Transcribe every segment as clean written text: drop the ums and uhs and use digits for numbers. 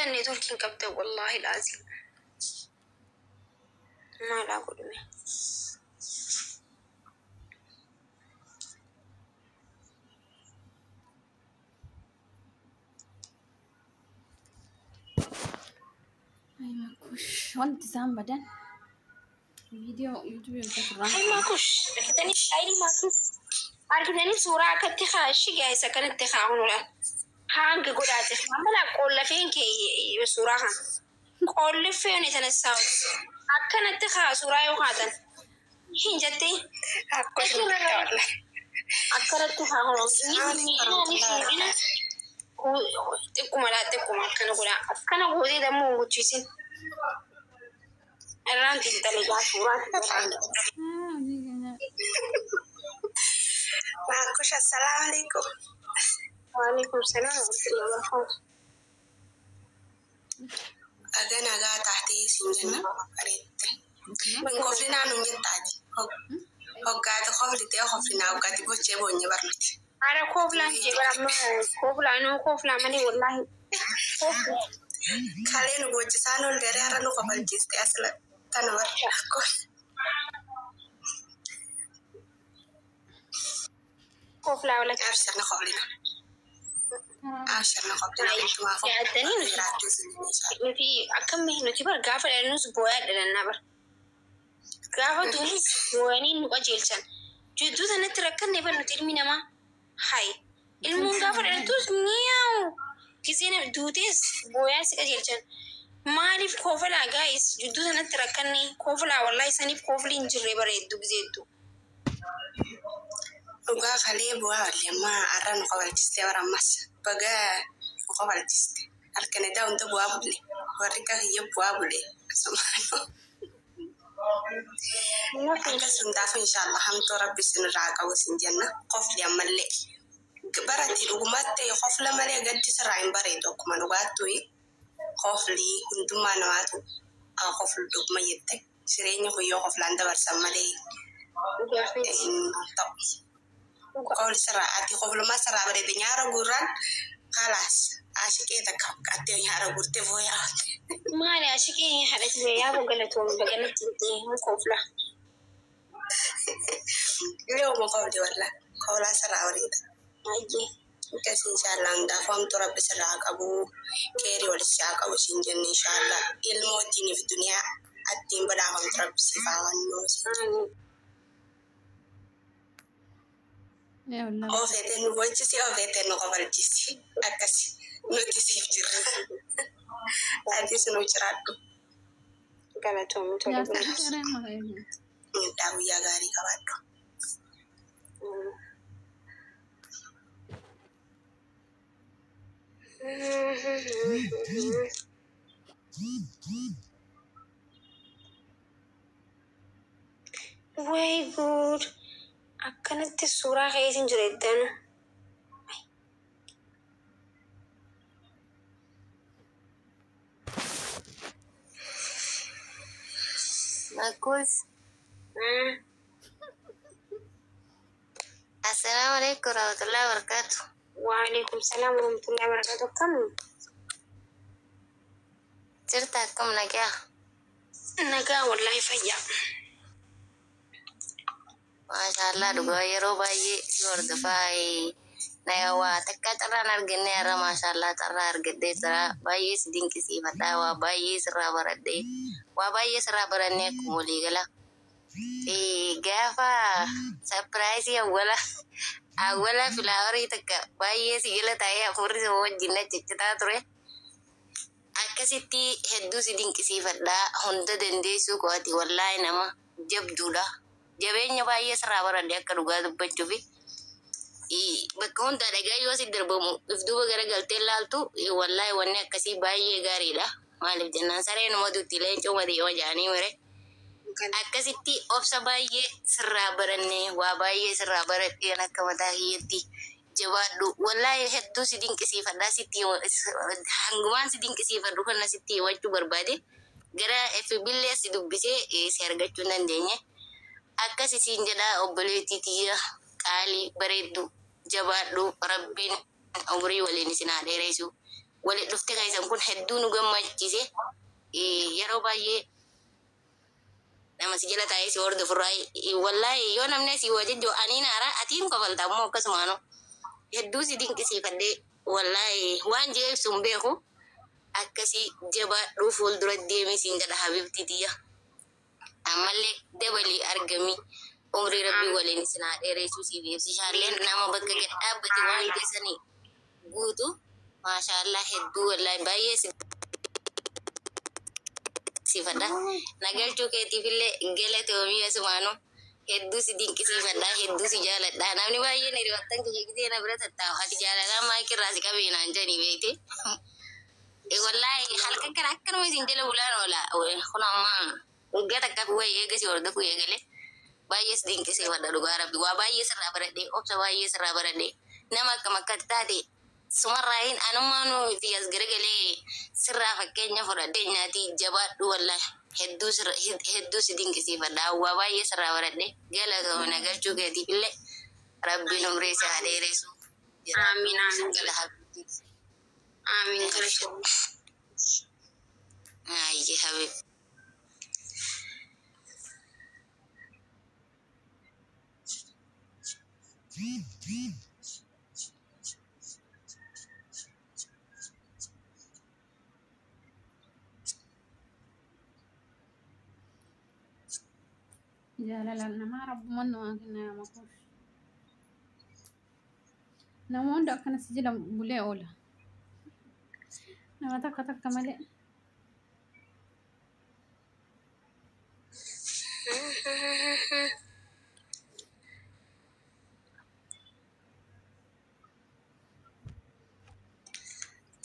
Dhuftan neetworkiin qabda, wallaahi laazim. Maalaa godhume? Ay makush, wanti isaan badan viidiyoo yuutuubii hojjetu. Hay makush, argitanii shaayii makush. Argitanii suuraa akkatti haa guys, akkanatti haa hunula. Hanga godhaate mala qollafeen kee suuraa kana. Qollifeen የተነሳሁት akkanatti haa suuraa yoo haatan hin jettee. Akkasuma wallahi. Akkanatti haa hunu. Miidhina xiqquma laa, xiqquma akkana godhaa. Akkana gootee dammoo hin guchiisin. Irraan xiinxalee gaa suuraa. Hojii keenya. Makush, assalaamu alaikum. Waalaikum salaam wa rahmatullahi wa barakatuh. Aga nagaa taatee siin jenna bareedde. Hin koflinaa nun jettaati. Hoggaati koflitee koflinaa, hoggaati bochee boonye barnuti. Ara kooflaan jee bara amma kooflaa nuu kooflaa malee, wallaahi. Kalee nu boochisaan ol deree har'a nu kofalchiiste asla tana barra. Kooflaa wala. Abshir, na koflina. Abshir, na koflina hundumaaf. Yaaddanii nuti jiraachuu isin inshallah. Nuti akkamii nuti bar gaafa dhalannus booyaa dhalannaa bar. Gaafa duunus booyanii nu qajeelchan. Jidduu sanatti rakkanne bar nuti ilmi namaa. Hay. Ilmoon gaafa dhalattus mi'aawu. Giseen duutees booyaa si qajeelchan. Maaliif koofalaa guys, jidduu sanatti rakkanne koofalaa, wallaahi saniif koofli hin jirre bareeddu gizeettu. Dhugaa kalee bu'aa walli amma har'a nu kofalchiste bara ammas baga nu kofalchiste. Halkan edaa hunda bu'aa bulle, warri akka kiyya bu'aa bulle asumaan. Akkas hundaafuu inshallah hamtuu rabbi isinirraa qabu isin jenna, kofli ammallee. Baratti dhugumatti kofla malee gaddi sirraa hin bareedu, akkuma dhugaattuu kofli hundummaa namaatu haa koflu, dhuguma jette jireenya kun yoo koflaan dabarsan malee hin ta'u. Kofli sirraa, ati koflumaa sirraa bareede, nyaara guurraan kalaas ashiqee takka qattee nyaara guurtee fooyya'aa. Maali ashiqee haadhati yaa galatoon baganatti hin koofla. Yooma kofli walla koflaa sirraa bareeda. Ayyee. Akkas inshallah hundaafuu hamtuu rabbi sirraa qabu, keerii walitti haa qabu siin jenne inshallah, ilmoo ittiiniif duniyaa attiin badhaafamtu rabbi siif haa wannoo siin jenna. Ee wallaahi. Oofeetee nu bochisi, oofeetee nu kofalchisi, akkasi nuti siif jirra. Atis nu jiraadhu. Galatoomii tole. Jaarsa sareen maqaa eegu. Miidhaa guyyaa gaarii qabaadhu. Way good. Akkanatti suuraa keessa hin jiru eddanu. Makus. Assalamu alaikum warahmatullahi wabarakatuh. Waalaikum salaam warahmatullahi wabarakatuh. Akkam? Jirta, akkam nagaa? Nagaa, wallaahi fayyaa. Maashaallah, dhugaa yeroo baay'ee si hordofaa, nagaa waa takka carraan arganne, har'a maashaallah carraa argadhee jira. Baay'ee si dinqisiifadha, waa baay'ee sirraa baradhee, waa baay'ee sirraa barannee akkuma waliigala. Gaafa surprise awwala awwala flower takka baay'ee si jala taa'ee hafuurri si wajjin na ciccitaa ture. Akkasitti hedduu si dinqisiifadha, hunda dandeessuu kooti, wallaahi nama jabduudha. Jabeenya baay'ee sirraa baradhe akka dhugaa dubbachuufi. Bakka hundaa dhagaa yoo si darbamu if duuba garagaltee ilaaltu, wallaahi wanni akkasii baay'ee gaariidha. Maaliif jennaan sareen dutti leencoo deema jaanii mire. Akkasitti obsa baay'ee sirraa baranne, waa baay'ee sirraa baradheen akka mataa kiyyatti, jabaadhu. Wallaahi hedduu si dinqisiifadha, sitti hangumaan si dinqisiifadhu kana sitti himachuu barbaade, gara FBillee si dubbisee si argachuu hin dandeenye. Akkas isiin jedha, obboleettii tiyya qaalii bareeddu, jabaadhu, rabbiin umrii waliin isin haa dheeressu. Walitti dhufte keessan kun hedduu nu gammachiise. Yeroo baay'ee nama si jala taa'ee si hordofurraa, wallaahi yoo namni si wajjin aniin haaraa atiin kofalta ammoo akkasumaanu hedduu si dinqisiifadhee, wallaahi waan jee ibsu hin beeku. Akkasii jabaadhuu, fuuldura deemee siin jedha, habibti tiyya. Ammallee dabalii argamii, umrii rabbii waliin isin haa dheereessuu. Siif ibsishaalleen nama bakka gad dhaabbate waan keessanii guutu, maashaallah, hedduu wallaahi baay'ee si dinqisiifadha. Nagalchuu keetiifillee galatoomii. Asumaanu hedduu si dinqisiifadha, hedduu si jaaladha. Namni baay'een hiriyoottan kiyya gisee na bira tattaa'u, ati jaalalaa maayikirraa si qabee naan jedhanii beekte. Wallaahi halkan kana akkanuma isin jala bulaan oola. Kun amma waggaa takkaaf wayii eega si hordofuu eegale. Baay'ee si dinqisiifadha, dhugaa rabbi. Waa baay'ee sirraa baradhee, obsa baay'ee sirraa baradhee. Nama akkam akkati taate sumarraayin anummaanuu fi as garagalee sirraa fakkeenya fudhadhee nyaatii. Jabaadhu, wallaahi hedduu sirra hedduu si dinqisiifadha. Waa baay'ee sirraa baradhee, galatoomii. Nagalchuu keetiif illee rabbiin umrii si haa dheeressu. Amiin, amiin. Jala habibti. Amiin, galatoomii. Ayye habib. Jaalalaan namaa rabbumaan namaa kenna nama kuush. Nama hunda akkana si jala bulee oola. Nama takka takka malee.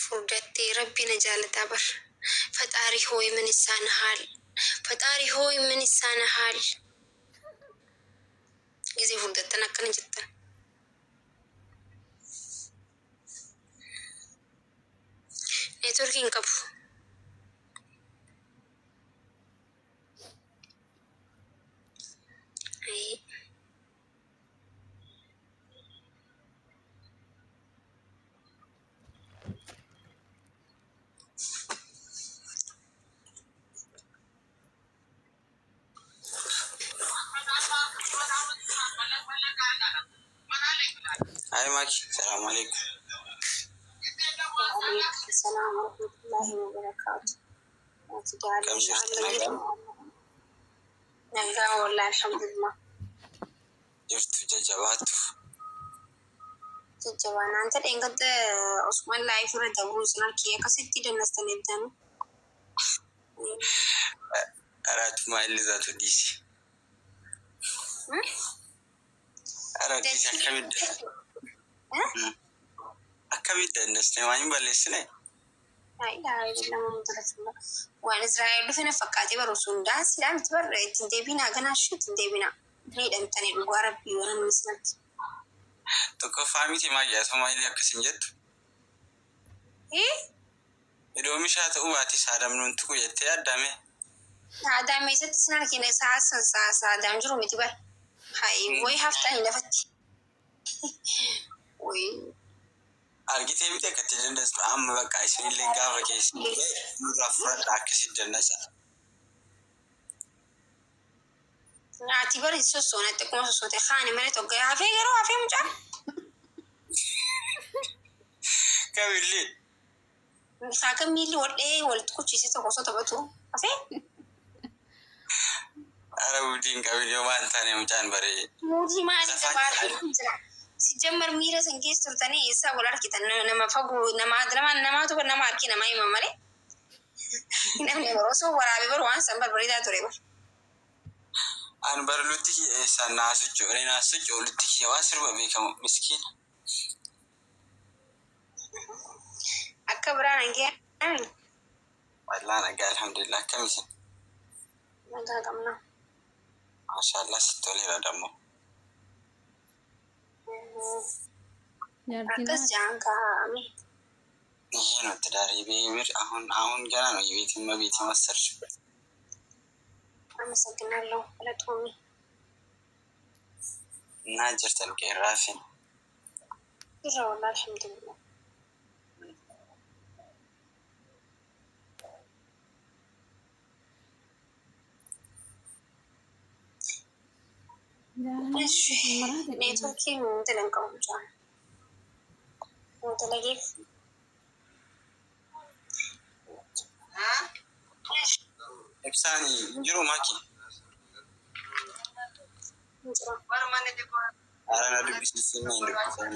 Furdattee rabbi na jaalataa bar. ፈጣሪ ሆይ ምን ይሳንሃል? ፈጣሪ ሆይ ምን ይሳንሃል? Gisee furdattan akkana jettan. Neetworkii hin qabu. Ayii. Hi Maki, salam alaikum. وعليكم السلام ورحمة الله وبركاته. Kam jirtu, nagaa? Nagaa wallahi, alhamdulillah. Jirtu, jajjabaattu. Jajjabaa naan ta'e dheengadda Osman live irra dabruu isin harkee akkasitti dannastan eegdanu. Araatuma illizaatu dhiisi. Ara dhiisi, akkamitti akkamitti dandesne, waan hin balleessine? Waan Israa'el dhufe na fakkaatee baru sun daansiidhaa miti bar, ittiin deebinaa ganaashuu ittiin deebinaa. Ni hidhamtanii, dhugaa rabbii waan inni isinatti. Tokkoffaa miti maayyaa Somaalee akkas hin jettu. Iddoo mishaa ta'uu baate saadamnuun tuqu jettee yaadame. Saadaam eessatti isin argine? Saasan saadaam jiru miti bar. Hayi, wayi haftanii lafatti. Wayi. Argitee miti akkatti dandeessu, amma bakka isinillee gaafa keessi nurraa fudhadha, akkasitti dandesa. Ati bari sossoona, xiqquma sossoote kaani malee tokko hafee, garuu hafee mucaa. Kamillee. Saaka miilli wal dhahee wal tuquchiisee tokko osoo taphatu hafee. Ara budiin qabin, yoo waan taane mucaan baree. Muudii maalii Zafaan gabaadha jira. Si jammar miira san keessa turtanii eessaa wal argitan? Nama fagoo nama nama namaatu nama harki namaa hima malee. Namni yeroo osoo waraabee baru waan san barbareedaa ture bar. An bara lutti eessaan naa socho'u, naa socho'u lutti kiyya waan sirba beekamu miskiina. Akka biraan hangee. Wallaa nagaa, alhamdulillah, akkam isin? Nagaa qabna. Maashaallah, sitti toleera dammoo. Jaartiin Akkas jaan kaa'ame. ይሄ ነው ትዳር። የቤት አሁን አሁን ገና ነው የቤት እመቤት የመሰልሽው። አመሰግናለሁ። Galatoomii. እና jirtan qeerraafin Jirra wallah, alhamdulillah. Jaalala Neetwoorkiin mootela hin qabu mucaan. Mootela geef. Ibsaan hin jiru maki. Hin jiru. Haala na dubbisiisin na hin dubbisan.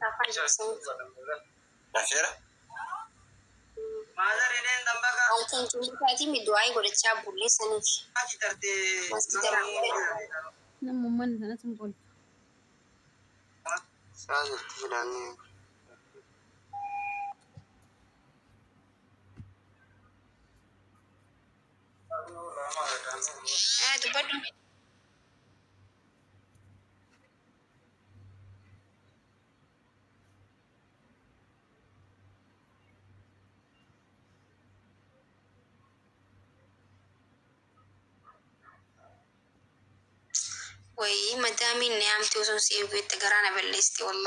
Afaan jiru. Rafeera? Halkan cuuntaatiin du'aa godhachaa bullee saniif. Masjida raawwate. Namni mana sanatti hin kolfa. Dubbadhu. Wayii madaamiin na yaamte osoo si eeguu itti garaa na balleessite wallahi.